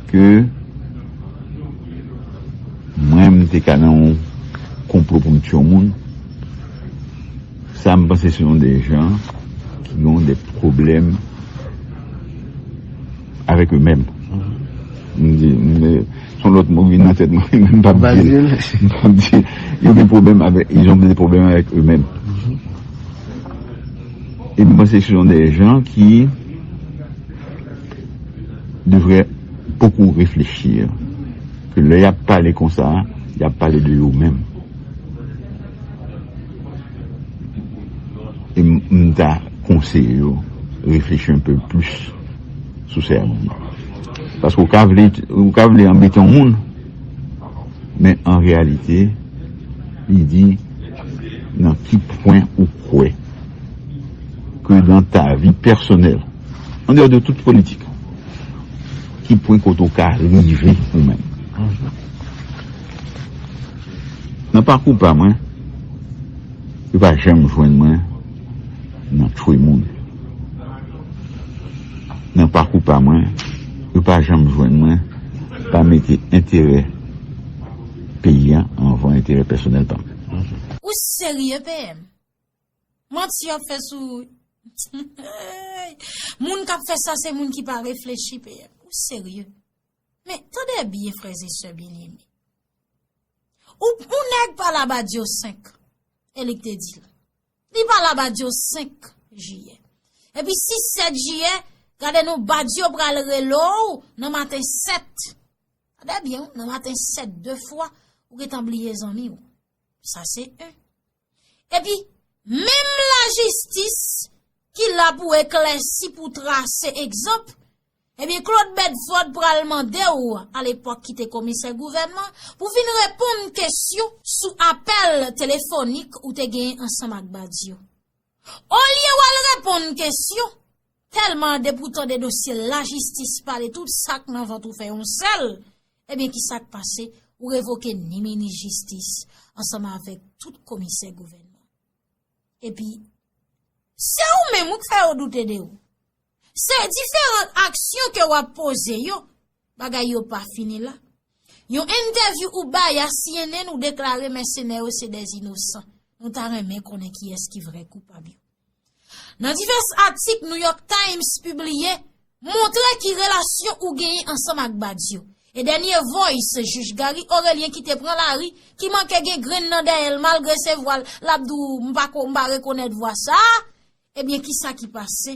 ke mwen m te ka nan yon konplo pou m tiye yon moun, sa m panse se yon de jan ki gen de pwoblèm avèk yo menm. M di, m di, se yon lòt mo vin nan tèt mwen, men m p ap di l. M p ap di l. Yo gen pwoblèm avèk, ils ont des problèmes avec eux-mêmes. E m panse se yon de jan ki devrait beaucoup réfléchir ke lè y ap pale konsa, y ap pale de yo menm. E m ta konseye yo reflechi un peu plus sou seremoni. Paske ou ka vle, ou ka vle anbete yon moun, men an reyalite, li di nan ki pwen ou kwè ke dans ta vie personnelle, en dehors de toute politique, ki pwen kote ou ka rive ou menm. Nan pakou pa mwen, yo pa janm jwenn mwen nan tchwe moun. Nan pakou pa mwen, yo pa janm jwenn mwen pa mete enterè peyi a anvan enterè pèsonèl pa m. Ou serye, P M? Manti y ap fè sou ou. Moun k ap fè sa se moun ki pa reflechi, P M. Ou serye? Men tande byen, frè e sè byeneme. Ou, ou nèg pa la Badio senk, e li k te di l. Li pa la Badio senk jiyè. Epi sis, sèt jiyè, Gade non, Badio pral rele w nan maten sèt. Gade byen, wi, nan maten sèt de fwa, ou gentan bliye zanmi w. Sa se en. Epi, menm lajistis ki la pou eklèsi, pou trase egzanp, ebyen, Claude Bedford pral mande w, alepòk ki te komisè gouvènman, pou vin reponn kesyon sou apèl telefonik ou te genyen ansanm ak Badio. Olye w al reponn kesyon, tèlman depi w tande dosye lajistis pale tout sa k nan vant ou fè yon sèl, ebyen, ki sa k pase? Ou revoke ni minis jistis ansanm avèk tout komisè gouvènman. Epi, se ou menm wi k fè yo doute de ou. Se diferan aksyon ke w ap poze yo, bagay yo pa fini la. Yon entèvyou ou bay a C N N, ou deklare mèsenè yo se dè inosan. Nou ta renmen konnen kiyès ki vrè koupab yo. Nan divès atik New York Times pibliye, montre ki relasyon ou genyen ansanm ak Badio. E dènye voice, jij Gary Orelien ki te pran lari, ki manke gen grenn nan dèyè l, malgre se vwa l, l ap di w, "M pa ko, m pa rekonèt vwa sa a." Ebyen, ki sa ki pase?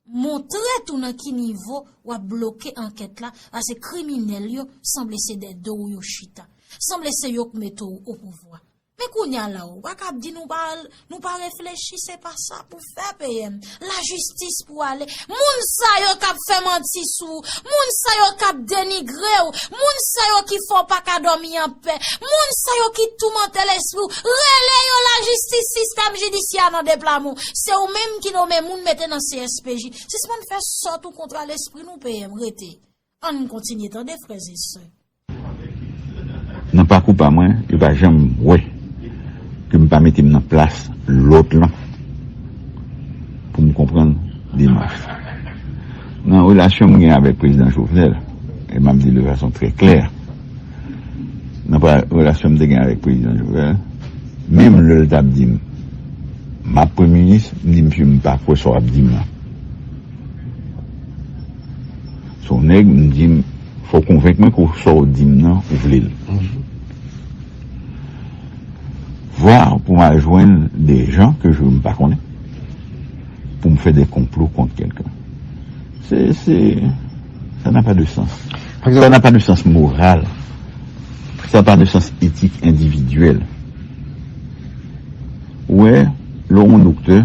Montre tou nan ki nivo w ap bloke ankèt la, paske kriminèl yo sanble se dèyè do w yo chita. Sanble se yo k mete w o pouvwa. Men kounye a la, ou pa ka ap di nou pa, nou pa reflechi, se pa sa pou fè, P M. Lajistis pou ale. Moun sa yo k ap fè manti sou ou, moun sa yo k ap denigre w, moun sa yo ki fè w pa ka dòmi anpè, moun sa yo ki toumante lespri w, rele yo lajistis, sistèm jidisyè a nan deplame w. Se ou menm ki nonmen moun mete nan C S P J. Sispann fè sòt ou kontra lespri nou, P M, rete. Ann kontinye tande, frè e sè. Nan pakou pa mwen, yo pa janm wè ke m pa mete m nan plas lòt lan pou m konprann demach. Nan relasyon m gen avèk prezidan Jovenel, e m ap di de fason trè klè, nan pa, relasyon m te gen avèk prezidan Jovenel, menm lè l t ap di m, "M ap premye minis," m di, "Misye, m pa kwè sa w ap di m lan." Se yon nèg, m di m, "Fò w konvenk mwen ke sa w di m nan, ou vle l." Vwa pou m al jwenn de jan ke je, m pa konnen, pou m fè de konplo kont kèlken. Se, se, ça n'a pas de sens. Ça n'a pas de sens moral. Ça n'a pas de sens éthique individuel. Ou wè, lè w yon doktè,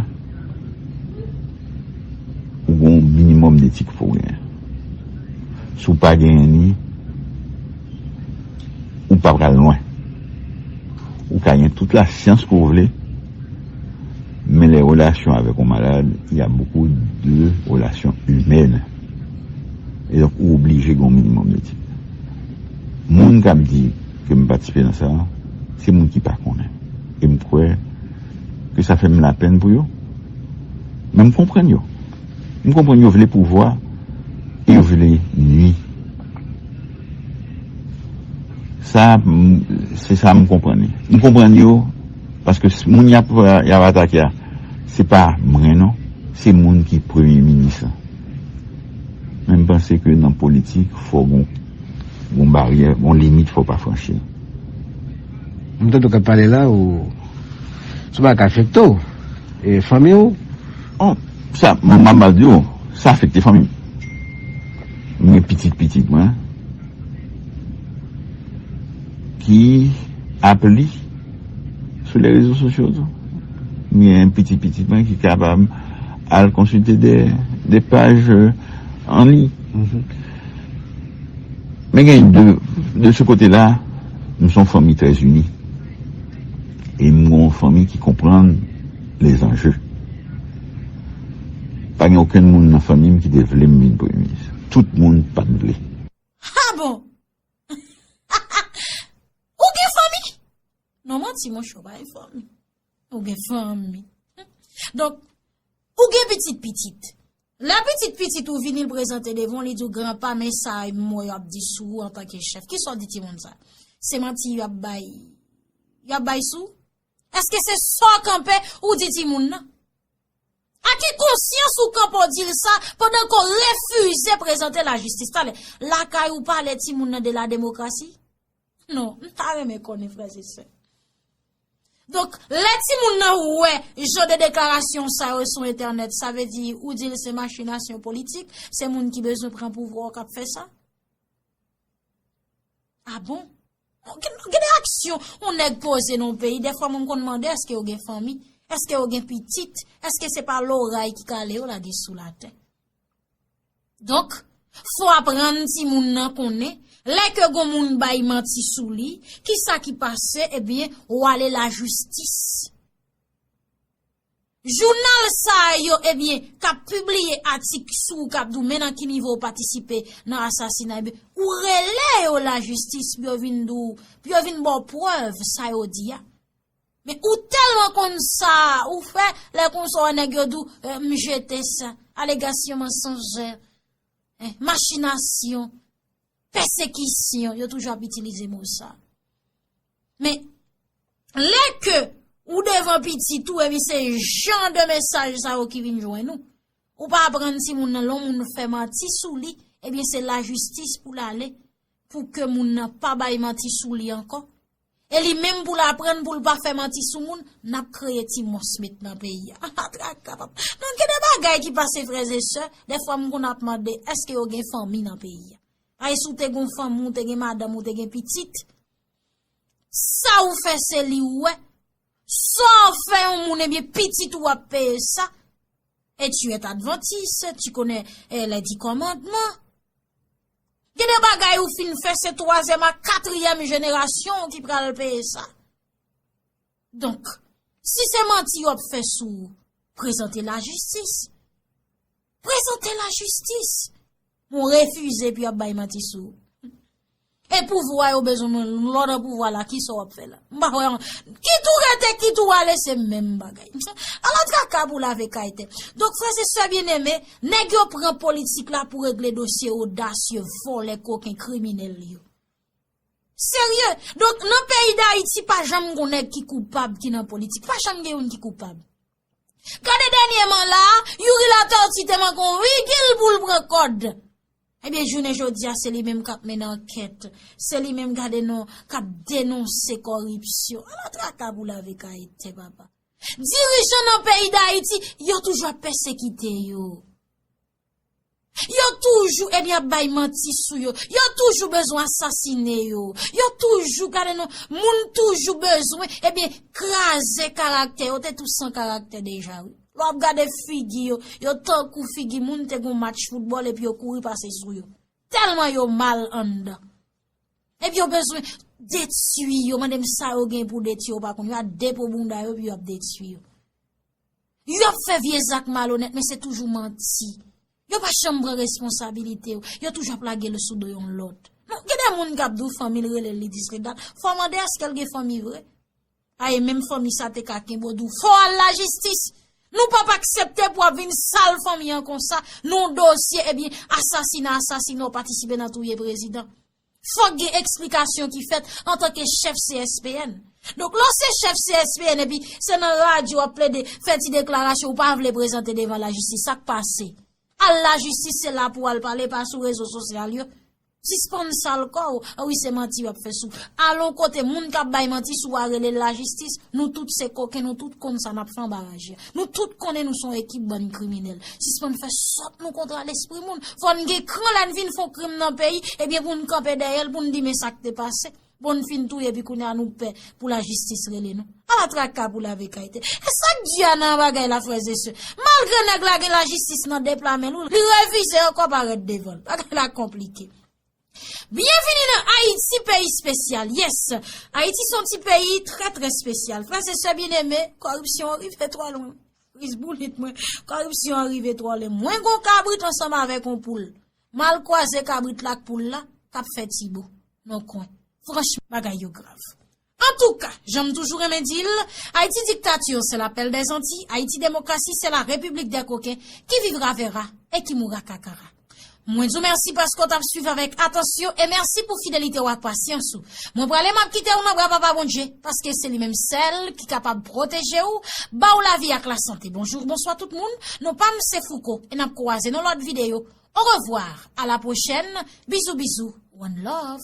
ou gen yon minimòm detik fò w genyen. Si w pa genyen li, ou pa pral lwen. Ou ka gen tout lasyans ke w vle, men les relations avec un malade, il y a beaucoup de relations humaines. E donk, ou oblije gen yon minimòm detik. Moun k ap di ke m patisipe nan sa, se moun ki pa konnen. E m kwè ke sa fè m lapenn pou yo. Men m konprann yo. M konprann yo vle pouvwa e yo vle nwi. Sa, m, se sa m konprann li. M konprann yo, paske s-, moun y ap, y ap atake a, se pa mwen non, se moun ki premye minis lan. Men m panse ke nan politik, fò gon, gon baryè, gon limit, fò pa franchi l. M tande w k ap pale la, ou, sou bagay ka afekte w, e fanmi w? Oh, sa, m, m ap di w, sa afekte fanmi m. M gen pitit pitit mwen ki ap li sou les réseaux sociaux tou. M gen pitit pitit mwen ki kapab al konsilte de, de paj, euh, an liy. Men gen de, de ce côté-là, nou se yon fanmi trè ini. E m gen yon fanmi ki konprann les enjeux. Pa gen okenn moun nan fanmi m ki te vle m vin premye minis. Tout moun pa t vle. Ah bon? Ou gen fanmi? Non, manti, monchè, ou pa gen fanmi. Ou gen fanmi. Donk, ou gen pitit pitit. Lè pitit pitit ou vini, l prezante devan w, li di w, "Granpa, men sa m wè y ap di sou ou antanke chèf." Kisa w di timoun sa? Se manti y ap bay, y ap bay sou ou? Èske se sa w kanpe ou di timoun nan? A ki konsyans ou kanpe w di l sa pandan ke w refize prezante lajistis? Talè, lakay ou pale timoun nan de la demokrasi? Non, m ta renmen konnen, frè e sè. Donk, lè timoun nan wè jan de deklarasyon sa yo sou entènèt, sa vle di ou di l se machinasyon politik, se moun ki bezwen pran pouvwa w k ap fè sa? A bon? Gen, gen de aksyon yon nèg poze nan yon peyi, dèfwa mwen m konn mande èske yo gen fanmi, èske yo gen pitit, èske se pa loray ki kale yo lage sou latè? Donk, fò aprann timoun nan konnen, lè ke gon moun bay manti sou li, kisa ki pase, ebyen, ou ale lajistis. Jounal sa yo, ebyen, k ap pibliye atik sou ou, k ap di w men nan ki nivo w patisipe nan asasina, ebyen, ou rele yo lajistis pou yo vin di w, pou yo vin ba w prèv sa yo di a. Men ou tèlman konn sa ou fè, lè konsa w wè nèg yo di w, eh, m jete sa, alegasyon mansanjè, eh, machinasyon, pèsekisyon, yo toujou ap itilize mo sa. Men, lè ke ou devan pitit ou, ebyen se jan de mesaj sa yo ki vin jwenn ou. Ou pa aprann timoun nan, lè yon moun fè manti sou li, ebyen se lajistis pou l ale, pou ke moun nan pa bay manti sou li ankò. E li menm pou l aprann pou l pa fè manti sou moun, n ap kreye ti mons met nan peyi a. Ala traka, papa. Non, gen de bagay ki pase, frè e sè, dèfwa m konn ap mande, èske yo gen fanmi nan peyi a? Ay, si w te gen fanmi, w te gen madanm, w te gen pitit, sa w fè se li w wè. Sa w fè yon moun, ebyen, pitit ou ap peye sa. Et tu es adventiste, tu connais, eh, les dix commandements. Gen de bagay ou fin fè, se twazyèm ak katriyèm jenerasyon ki pral peye sa. Donk, si se manti yo ap fè sou ou, prezante lajistis. Prezante lajistis. Mwen refize pou y ap bay manti sou ou. E pouvwa yo bezwen mwen, lè w nan pouvwa la, kisa w ap fè la? M pa wè an-, kit ou rete, kit ou ale, se menm bagay. Ala traka pou lave kay tè. Donk, frè e sè byeneme, nèg yo pran politik la pou regle dosye odasye, vòlè, koken, kriminèl yo. Serye. Donk, nan peyi Dayiti, pa janm gon nèg ki koupab ki nan politik. Pa janm gen youn ki koupab. Gade dènyèman la, Youri Latortue te manke yon vigil pou l pran kòd. Ebyen, jounen jodi a, se li menm k ap mennen ankèt. Se li menm, gade non, k ap denonse kòripsyon. Ala traka pou lave kay tè, papa. Dirijan nan peyi Dayiti, yo toujou ap pèsekite yo. Yo toujou, ebyen, ap bay manti sou yo. Yo toujou bezwen asasine yo. Yo toujou, gade non, moun toujou bezwen, ebyen, kraze karaktè yo. Yo te tou san karaktè deja, wi. Lè w ap gade figi yo, yo tankou figi moun te gon match foutbòl epi yo kouri pase sou yo. Tèlman yo mal anndan. Epi yo bezwen detwi yo, mande m sa yo gen pou detwi yo, pa konn yo, a depo bounda yo, epi yo ap detwi yo. Yo ap fè vye zak malonèt, men se toujou manti. Yo pa janm pran responsabilite yo. Yo toujou ap lage l sou do yon lòt. Non, gen de moun k ap di w fanmi l rele l, li disrespè. Fò w mande èske l gen fanmi vre. A, e menm fanmi sa te ka kenbe w, di w fò w al lajistis. Nou p ap aksepte pou w ap vin sal fanmi an konsa, nan yon dosye, ebyen, asasina, asasina, w patisipe nan touye prezidan. Fòk gen eksplikasyon ki fèt antanke chèf C S P N. Donk, lè w se chèf C S P N epi se nan radyo w ap plede fè ti deklarasyon ou pa vle prezante devan lajistis, sa k pase? Al lajistis, se la pou w al pale, pa sou rezo sosyal yo. Sispann sal kò w. A wi, se manti w ap fè sou. Al yon kote, moun k ap bay manti sou a rele l lajistis. Nou tout se koken, nou tout konn sa n ap fè anba raje a. Nou tout konnen nou se yon ekip bann kriminèl. Sispann fè sòt nou kontra lespri moun. Fò n gen kran lè n vin fè yon krim nan peyi, ebyen pou n kanpe dèyè l, pou n di men sa k te pase. Bon, n fin touye, epi kounye a nou pè pou lajistis rele nou. Ala traka pou lave kay tè. E sa k di a nan bagay la, frè e sè? Malgre nèg la gen lajistis nan de pla men l, li refize ankò parèt devan l. Bagay la konplike. Byenvini nan Ayiti, peyi espesyal. Yes, Ayiti se yon ti peyi trè, trè espesyal. Frè e sè byeneme, kòripsyon an rive twò lwen. Kris boulit mwen. Kòripsyon an rive twò lwen. Mwen gon kabrit ansanm avèk yon poul. M al kwaze kabrit la ak poul la k ap fè ti bo nan kwen. Franchman, bagay yo grav. Antouka, jan m toujou renmen di l, Haïti dictature, c'est la perle des Antilles, Haïti démocratie, c'est la République des coquins, qui vivra verra et qui mourra kakara. Mwen di w mèsi paske w t ap swiv avèk atansyon e mèsi pou fidelite w ak pasyans ou. Mwen prale, m ap kite w nan bra Papa Bondye, paske se li menm sèl ki kapab pwoteje w, ba w lavi ak lasante. Bonjou, bonswa tout moun, non pa m se Fouco, e n ap kwaze nan lòt videyo. Au revoir, à la prochaine, bizou bizou, one love.